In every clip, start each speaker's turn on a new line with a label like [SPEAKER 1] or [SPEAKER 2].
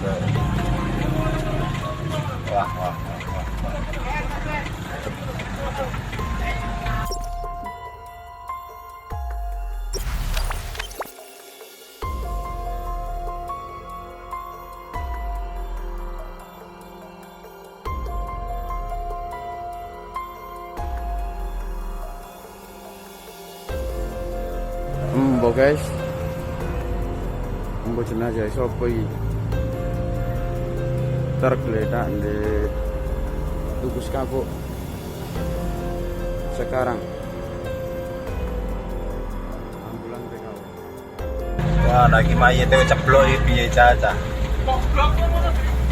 [SPEAKER 1] Wah, wah, wah, wah, wah.
[SPEAKER 2] Embo, guys. Embo jenazah sapa iki? Tergeletak di Tugu Sekapuk sekarang. Ambulan PKW.
[SPEAKER 1] Wah, lagi mayite ceblok iki piye, Caca?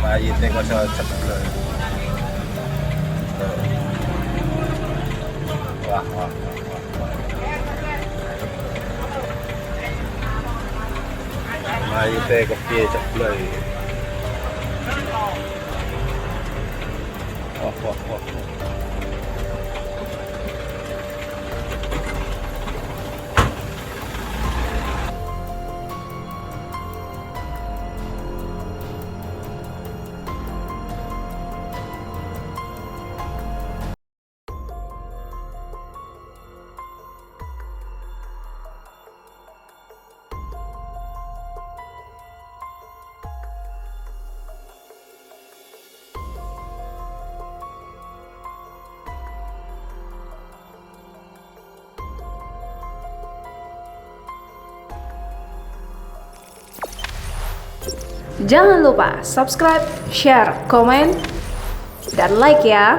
[SPEAKER 1] Mayite kok iso ceblok. Wah, wah, wah, wah, wah. Mayite kok piye ceblok iki? Wah, wah, wah, wah.
[SPEAKER 3] Jangan lupa subscribe, share, komen, dan like ya.